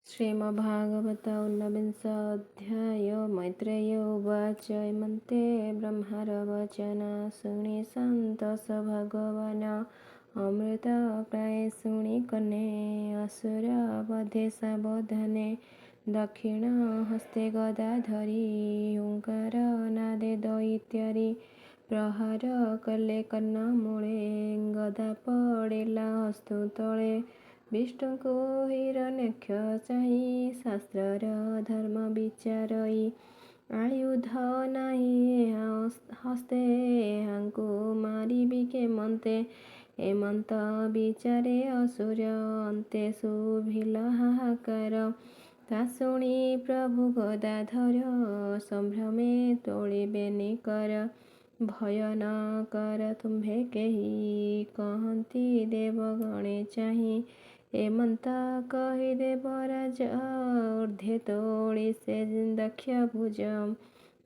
श्रीमद्भागवत ऊनविंश अध्याय। मैत्रेय उवाच। ଏମନ୍ତେ ବ୍ରହ୍ମାର ବଚନ ଶୁଣି ସନ୍ତୋଷ ଭଗବାନ। ଅମୃତ ପ୍ରାୟ ଶୁଣି କର୍ଣ୍ଣେ ଅସୁର ବଧେ ସାବଧାନେ। ଦକ୍ଷିଣ ହସ୍ତେ ଗଦା ଧରି ହୁଙ୍କାର ନାଦେ ଦୈତ୍ୟାରି। ପ୍ରହାର କଲେ କର୍ଣ୍ଣ ମୂଳେ, ଗଦା ପଡ଼ିଲା ହସ୍ତୁ ତଳେ। ବିଷ୍ଣୁଙ୍କୁ ହିରଣ୍ୟାକ୍ଷ ଚାହିଁ ଶାସ୍ତ୍ରର ଧର୍ମ ବିଚାରଇ, ଆୟୁଧ ନାହିଁ ଏହା ହସ୍ତେ, ଏହାଙ୍କୁ ମାରିବି କେମନ୍ତେ? ଏମନ୍ତ ବିଚାରେ ଅସୁର ଅନ୍ତେ ଶୁଭିଲା ହାହାକାର। ତା ଶୁଣି ପ୍ରଭୁ ଗଦାଧର ସମ୍ଭ୍ରମେ ତୋଳିବେ ନିକର। ଭୟ ନ କର ତୁମ୍ଭେ କେହି, କହନ୍ତି ଦେବଗଣେ ଚାହିଁ। ଏମନ୍ତ କହି ଦେବରାଜ ଊର୍ଦ୍ଧ୍ୱେ ତୋଳି ସେ ଦକ୍ଷ ଭୁଜ।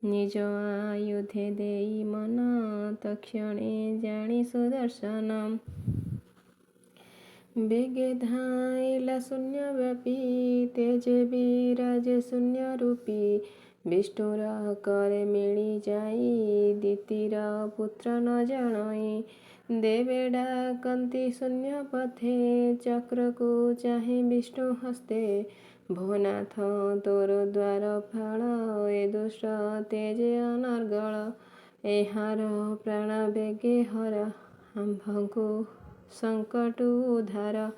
ନିଜ ଆୟୁଧେ ଦେଇ ମନ ତକ୍ଷଣେ ଜାଣି ସୁଦର୍ଶନ। ବେଗେ ଧାଇଁଲା ଶୂନ୍ୟ ବ୍ୟାପୀ, ତେଜେ ବିରାଜେ ଶୂନ୍ୟ ରୂପୀ। ବିଷ୍ଣୁର କରେ ମିଳି ଯାଇ ଦିତିର ପୁତ୍ର ନ ଜାଣଇ। ଦେବେ ଡାକନ୍ତି ଶୂନ୍ୟ ପଥେ, ଚକ୍ରକୁ ଚାହିଁ ବିଷ୍ଣୁ ହସ୍ତେ। ଭୋନାଥ ତୋର ଦ୍ୱାରପାଳ, ଏ ଦୁଷ୍ଟ ତେଜେ ଅନର୍ଗଳ। ଏହାର ପ୍ରାଣ ବେଗେ ହର, ଆମ୍ଭଙ୍କୁ ସଙ୍କଟୁ ଉଦ୍ଧାର।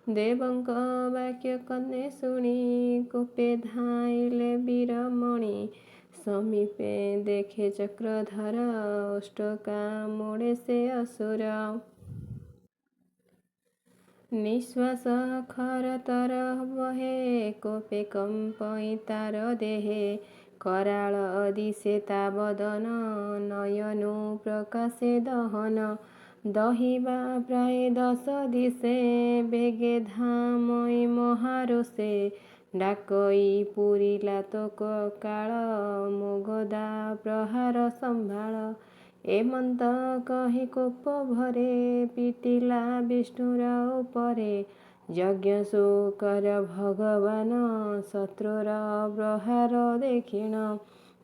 ଦେବଙ୍କ ବାକ୍ୟ କର୍ଣ୍ଣେ ଶୁଣି କୋପେ ଧାଇଁଲେ ବୀରମଣି। ସମୀପେ ଦେଖେ ଚକ୍ରଧର, ଓଷ୍ଠ କାମୁଡ଼େ ସେ ଅସୁର। ନିଶ୍ୱାସ ଖରତର ବହେ, କୋପେ କମ୍ପଇ ତାର ଦେହେ। କରାଳ ଦିଶେ ତା ବଦନ, ନୟନୁ ପ୍ରକାଶେ ଦହନ। ଦହିବା ପ୍ରାୟ ଦଶ ଦିଶେ, ବେଗେ ଧାମଇ ମହାରୋଷେ। ଡାକଇ ପୂରିଲା ତୋ କାଳ, ମୋ ଗଦା ପ୍ରହାର ସମ୍ଭାଳ। ଏମନ୍ତ କହି କୋପ ଭରେ ପିଟିଲା ବିଷ୍ଣୁର ଉପରେ। ଯଜ୍ଞ ଶୂକର ଭଗବାନ ଶତ୍ରୁର ପ୍ରହାର ଦେଖିଣ।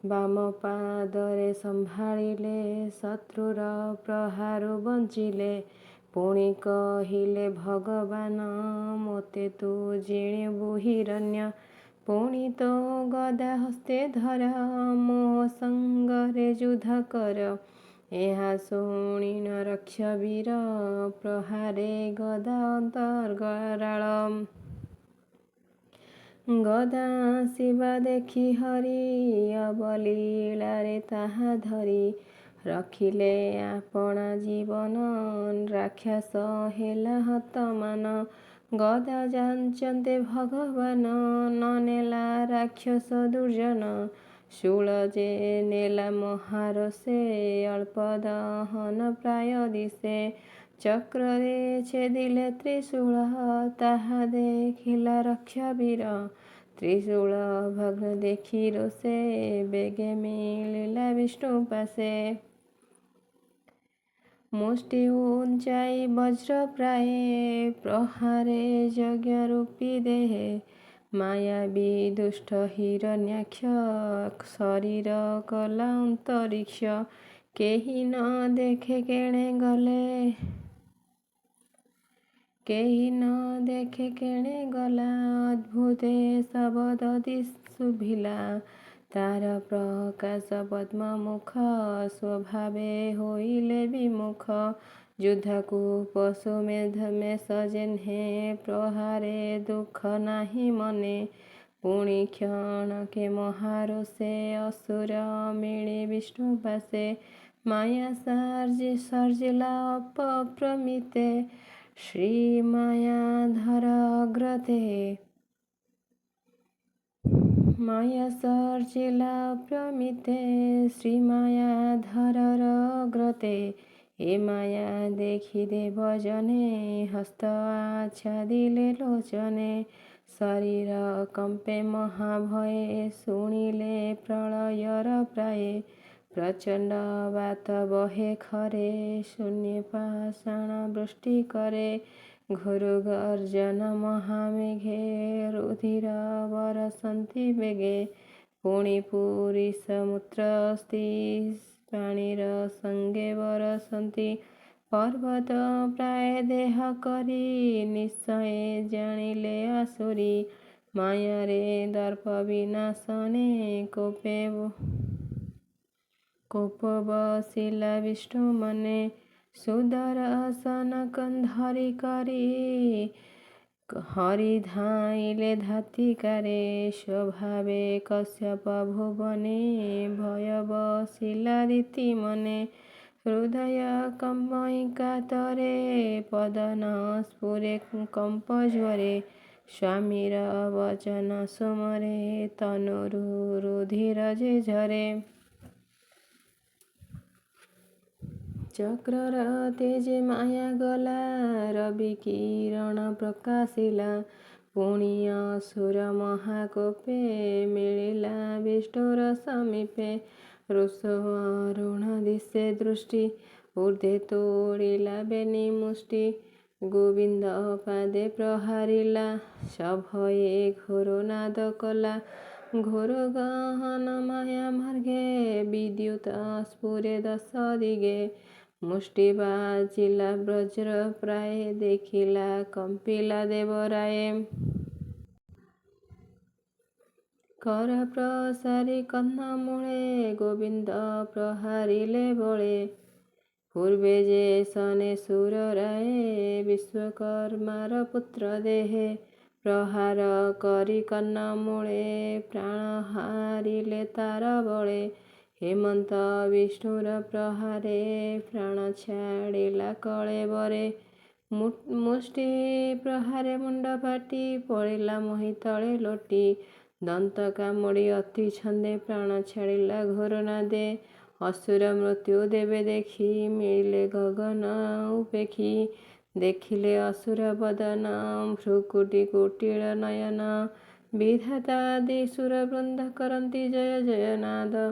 ବାମ ପାଦରେ ସମ୍ଭାଳିଲେ, ଶତ୍ରୁର ପ୍ରହାରୁ ବଞ୍ଚିଲେ। ପୁଣି କହିଲେ ଭଗବାନ, ମୋତେ ତୁ ଜିଣିବୁ ହିରଣ୍ୟ। ପୁଣି ତୋ ଗଦା ହସ୍ତେ ଧର, ମୋ ସଙ୍ଗରେ ଯୁଦ୍ଧ କର। ଏହା ଶୁଣି ରକ୍ଷ ବୀର ପ୍ରହାରେ ଗଦା ଅନ୍ତରାଳ। ଗଦା ଆସିବା ଦେଖି ହରି ଅବଲୀଳାରେ ତାହା ଧରି ରଖିଲେ ଆପଣା ଜୀବନ। ରାକ୍ଷସ ହେଲା ହତମାନ। ଗଦା ଯାଚନ୍ତେ ଭଗବାନ ନ ନେଲା ରାକ୍ଷସ ଦୁର୍ଜନ। ଶୂଳ ଯେ ନେଲା ମହାରୋଷେ, ଅଳ୍ପ ଦହନ ପ୍ରାୟ ଦିଶେ। ଚକ୍ରରେ ଛେଦିଲେ ତ୍ରିଶୂଳ, ତାହା ଦେଖିଲା ରକ୍ଷବୀର। ତ୍ରିଶୂଳ ଭଗ୍ନ ଦେଖି ରୋଷେ ବେଗେ ମିଳିଲା ବିଷ୍ଣୁ ପାଶେ। ମୁଷ୍ଟି ଉଞ୍ଚାଇ ବଜ୍ର ପ୍ରାୟେ ପ୍ରହାରେ ଯଜ୍ଞ ରୂପୀ ଦେହେ। ମାୟାବୀ ଦୁଷ୍ଟ ହିରଣ୍ୟାକ୍ଷ ଶରୀର କଲା ଅନ୍ତରୀକ୍ଷ। କେହି ନ ଦେଖେ କେଣେ ଗଲେ, କେହି ନ ଦେଖେ କେଣେ ଗଲା। ଅଦ୍ଭୁତେ ଶବଦ ଶୁଭିଲା, ତାର ପ୍ରକାଶ ପଦ୍ମମୁଖ। ସ୍ୱଭାବେ ହୋଇଲେ ବିମୁଖ। ଯୁଦ୍ଧକୁ ପଶୁ ମେଷ ଯେହ୍ନେ ପ୍ରହାରେ ଦୁଃଖ ନାହିଁ ମନେ। ପୁଣି କ୍ଷଣକେ ମହାରୋଷେ ଅସୁର ମିଳି ବିଷ୍ଣୁ ପାଶେ। ମାୟା ସର୍ଜିଲା ଅପ୍ରମିତେ, ଶ୍ରୀମାୟାଧର ଅଗ୍ରତେ। ମାୟା ସର୍ଜିଲା ଅପ୍ରମିତେ, ଶ୍ରୀମାୟାଧର ଅଗ୍ରତେ। ଏ ମାୟା ଦେଖି ଦେବଜନେ ହସ୍ତ ଆଚ୍ଛାଦିଲେ ଲୋଚନେ। ଶରୀର କମ୍ପେ ମହାଭୟେ, ଶୁଣିଲେ ପ୍ରଳୟର ପ୍ରାୟେ। ପ୍ରଚଣ୍ଡ ବାତ ବହେ ଖରେ, ଶୂନ୍ୟେ ପାଷାଣ ବୃଷ୍ଟି କରେ। ଘୋର ଗର୍ଜନ ମହାମେଘେ, ରୁଧିର ବରସନ୍ତି ବେଗେ। ପୁଣି ପୁରିଷ ମୂତ୍ର ଅସ୍ଥି ପାଣିର ସଙ୍ଗେ ବରସନ୍ତି। ପର୍ବତ ପ୍ରାୟ ଦେହ କରି ନିଶ୍ଚୟ ଜାଣିଲେ ଆସୁରୀ। ମାୟାରେ ଦର୍ପ ବିନାଶନେ କୋପେ କୋପ ବସିଲା ବିଷ୍ଣୁ ମନେ। ସୁଦର୍ଶନ ଧରି କରି ହରି ଧାଇଁଲେ ଧାତିକାରେ। ସ୍ୱଭାବେ କଶ୍ୟପ ଭୁବନେ ଭୟ ବସିଲା ଦିତି ମନେ। ହୃଦୟ କମ୍ପଇ କାତରେ, ପଦ ନ ସ୍ଫୁରେ କମ୍ପ ଜ୍ୱରେ। ସ୍ୱାମୀର ବଚନ ସୁମରେ, ତନୁରୁ ରୁଧିର ଯେ ଝରେ। ଚକ୍ରର ତେଜେ ମାୟା ଗଲା, ରବି କିରଣ ପ୍ରକାଶିଲା। ପୁଣି ଅସୁର ମହାକୋପେ ମିଳିଲା ବିଷ୍ଣୁର ସମୀପେ। ରୋଷ ଅରୁଣ ଦିଶେ ଦୃଷ୍ଟି, ଊର୍ଦ୍ଧ୍ୱେ ତୋଳିଲା ବେନି ମୁଷ୍ଟି। ଗୋବିନ୍ଦ ପାଦେ ପ୍ରହାରିଲା, ସଭୟେ ଘୋର ନାଦ କଲା। ଘୋର ଗହନ ମାୟା ମାର୍ଗେ ବିଦ୍ୟୁତ ସ୍ଫୁରେ ଦଶ ଦିଗେ। ମୁଷ୍ଟି ବାଜିଲା ବଜ୍ର ପ୍ରାୟ, ଦେଖିଲା କମ୍ପିଲା ଦେବରାୟ। କର ପ୍ରସାରି କର୍ଣ୍ଣମୂଳେ ଗୋବିନ୍ଦ ପ୍ରହାରିଲେ ବଳେ। ପୂର୍ବେ ଯେ ସନେ ସୁରରାୟେ ବିଶ୍ୱକର୍ମାର ପୁତ୍ର ଦେହେ। ପ୍ରହାର କରି କର୍ଣ୍ଣମୂଳେ ପ୍ରାଣ ହାରିଲେ ତାର ବଳେ। ହେମନ୍ତ ବିଷ୍ଣୁର ପ୍ରହାରେ ପ୍ରାଣ ଛାଡ଼ିଲା କଳେବରେ। ମୁଷ୍ଟି ପ୍ରହାରେ ମୁଣ୍ଡ ଫାଟି ପଡ଼ିଲା ମହୀତଳେ ଲୋଟି। ଦନ୍ତ କାମୁଡ଼ି ଅତି ଛନ୍ଦେ ପ୍ରାଣ ଛାଡ଼ିଲା ଘୋର ନାଦେ। ଅସୁର ମୃତ୍ୟୁ ଦେବେ ଦେଖି ମିଳିଲେ ଗଗନ ଉପେକ୍ଷି। ଦେଖିଲେ ଅସୁର ବଦନ, ଭ୍ରୂକୁଟି କୁଟିଳ ନୟନ। ବିଧାତା ଆଦି ସୁରବୃନ୍ଦ କରନ୍ତି ଜୟ ଜୟ ନାଦ।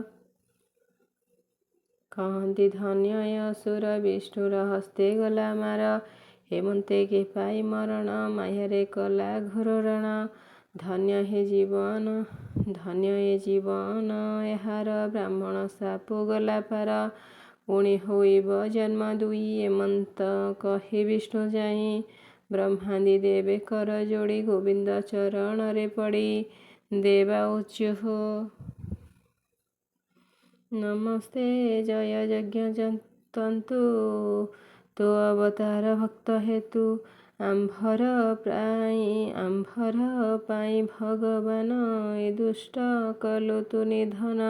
କହନ୍ତି ଧନ୍ୟ ଏ ଅସୁର, ବିଷ୍ଣୁର ହସ୍ତେ ଗଲା ମାର। ଏମନ୍ତେ କେ ପାଇ ମରଣ, ମାୟାରେ କଲା ଘୋର ରଣ। ଧନ୍ୟ ହେ ଜୀବନ, ଧନ୍ୟ ଏ ଜୀବନ ଏହାର, ବ୍ରାହ୍ମଣ ଶାପୁ ଗଲା ପାର। ପୁଣି ହୋଇବ ଜନ୍ମ ଦୁଇ, ଏମନ୍ତ କହି ବିଷ୍ଣୁ ଯାଇଁ। ବ୍ରହ୍ମାଦି ଦେବେ କର ଯୋଡ଼ି ଗୋବିନ୍ଦ ଚରଣରେ ପଡ଼ି। ଦେବା ଊଚୁଃ ନମସ୍ତେ ଜୟ ଯଜ୍ଞ ତନ୍ତୁ, ତୋ ଅବତାର ଭକ୍ତ ହେତୁ। ଆମ୍ଭର ପ୍ରାଇଁ ଆମ୍ଭର ପାଇଁ ଭଗବାନ, ଏ ଦୁଷ୍ଟ କଲୁ ତୁ ନିଧନ।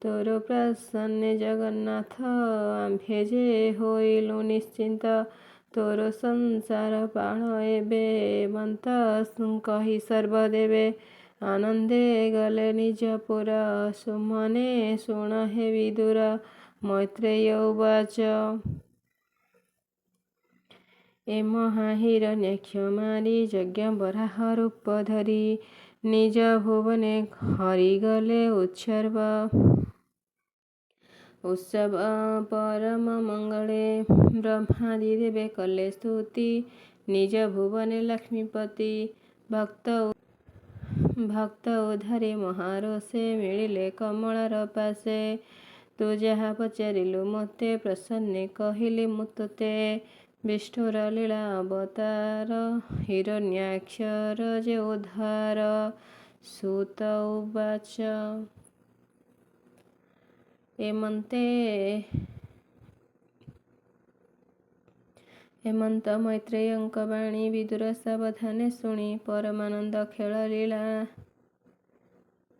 ତୋର ପ୍ରସନ୍ନେ ଜଗନ୍ନାଥ, ଆମ୍ଭେ ଯେ ହୋଇଲୁ ନିଶ୍ଚିନ୍ତ। ତୋର ସଂସାର ପାଳ ଏବେ, ଏମନ୍ତ କହି ସର୍ବଦେବେ। ଆନନ୍ଦେ ଗଲେ ନିଜ ପୁର। ସୁମନେ ଶୁଣ ହେ ବିଦୁର। ମୈତ୍ରେୟ ଉବାଚ। ଏ ମହାହିରଣ୍ୟାକ୍ଷ ମାରି ଯଜ୍ଞ ବରାହ ରୂପ ଧରି। ନିଜ ଭୁବନେ ହରି ଗଲେ ଉତ୍ସବ ଉତ୍ସବ ପରମ ମଙ୍ଗଳେ। ବ୍ରହ୍ମାଦି ଦେବେ କଲେ ସ୍ତୁତି, ନିଜ ଭୁବନେ ଲକ୍ଷ୍ମୀପତି। ଭକ୍ତ ଭକ୍ତ ଉଦ୍ଧାରି ମହାରୋଷେ ମିଳିଲେ କମଳର ପାଶେ। ତୁ ଯାହା ପଚାରିଲୁ ମୋତେ, ପ୍ରସନ୍ନେ କହିଲି ମୁଁ ତୋତେ। ବିଷ୍ଣୁର ଲୀଳା ଅବତାର, ହିରଣ୍ୟାକ୍ଷର ଯେ ଉଦ୍ଧାର। ସୂତ ଉବାଚ। ଏମନ୍ତେ ଏମନ୍ତ ମୈତ୍ରେୟଙ୍କ ବାଣୀ ବିଦୁର ସାବଧାନେ ଶୁଣି। ପରମାନନ୍ଦ ଖେଳ ଲୀଳା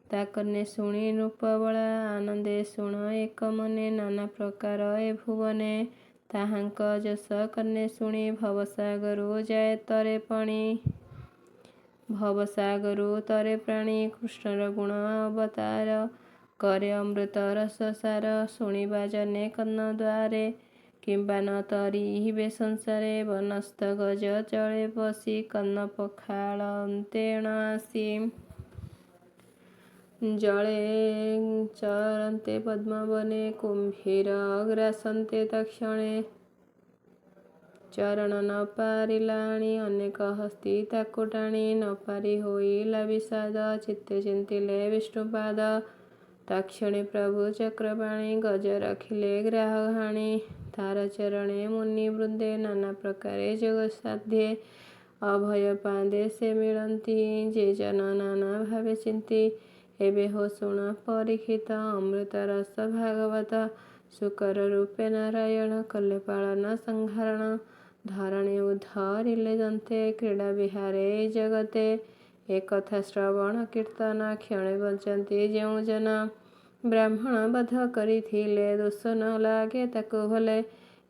ତା କର୍ଣ୍ଣେ ଶୁଣି ନୃପବଳା। ଆନନ୍ଦେ ଶୁଣ ଏକ ମନେ, ନାନା ପ୍ରକାର ଏ ଭୁବନେ। ତାହାଙ୍କ ଯଶ କର୍ଣ୍ଣେ ଶୁଣି ଭବସାଗରୁ ଯାଏ ତରେ ପଣି। ଭବସାଗରୁ ତରେ ପ୍ରାଣୀ। କୃଷ୍ଣର ଗୁଣ ଅବତାର, କରେ ଅମୃତ ରସ ସାର। ଶୁଣିବା ଜନେ କର୍ଣ୍ଣ ଦ୍ୱାରେ, କିମ୍ବା ନ ତରିବେ ସଂସାରେ। ବନସ୍ଥ ଗଜ ଚଳେ ପଶି, କର୍ଣ୍ଣ ପଖାଳନ୍ତେ ଣ ଆସି। ଜଳେ ଚରନ୍ତେ ପଦ୍ମବନେ, କୁମ୍ଭୀର ଗ୍ରାସନ୍ତେ ତକ୍ଷଣେ। ଚରଣ ନ ପାରିଲାଣି, ଅନେକ ହସ୍ତୀ ତାକୁ ଟାଣି। ନ ପାରି ହୋଇଲା ବିଷାଦ, ଚିତ୍ତେ ଚିନ୍ତିଲେ ବିଷ୍ଣୁପାଦ। ତକ୍ଷଣେ ପ୍ରଭୁ ଚକ୍ରପାଣି ଗଜ ରଖିଲେ ଗ୍ରାହ ହାଣି। ତାର ଚରଣେ ମୁନି ବୃନ୍ଦେ ନାନା ପ୍ରକାରେ ଯୋଗ ସାଧ୍ୟେ। ଅଭୟ ପାଦେ ସେ ମିଳନ୍ତି ଯେ ଜନ ନାନା ଭାବେ ଚିନ୍ତି। ଏବେ ହୋ ଶୁଣ ପରୀକ୍ଷିତ, ଅମୃତ ରସ ଭାଗବତ। ଶୂକର ରୂପେ ନାରାୟଣ କଲେ ପାଳନ ସଂହାରଣ। ଧରଣୀ ଉଦ୍ଧରିଲେ ଦନ୍ତେ କ୍ରୀଡ଼ା ବିହାରେ ଏ ଜଗତେ। ଏ କଥା ଶ୍ରବଣ କୀର୍ତ୍ତନ କ୍ଷଣେ ବଞ୍ଚନ୍ତି ଯେଉଁ ଜନ। ବ୍ରାହ୍ମଣ ବଧ କରିଥିଲେ ଦୋଷ ନ ଲାଗେ ତାକୁ ଭଲେ।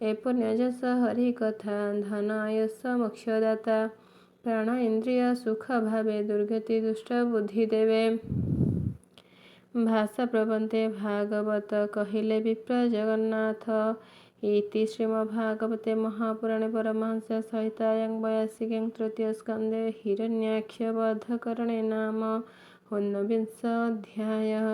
ଏ ପୁଣ୍ୟ ଯଶ ହରି କଥା, ଧନ ଆୟୁଷ ମୋକ୍ଷଦାତା। ପ୍ରାଣ ଇନ୍ଦ୍ରିୟ ସୁଖ ଭାବେ ଦୁର୍ଗତି ଦୁଷ୍ଟ ବୁଦ୍ଧି ଦେବେ। ଭାଷା ପ୍ରବନ୍ଧେ ଭାଗବତ କହିଲେ ବିପ୍ର ଜଗନ୍ନାଥ। ଇତି ଶ୍ରୀମଦ୍ଭାଗବତେ ମହାପୁରାଣେ ପରମହଂସ ସଂହିତାୟାଂ 82 ତୃତୀୟ ସ୍କନ୍ଧେ ହିରଣ୍ୟାକ୍ଷ ବଧକରଣେ ନାମ ଊନବିଂଶୋऽଧ୍ୟାୟଃ।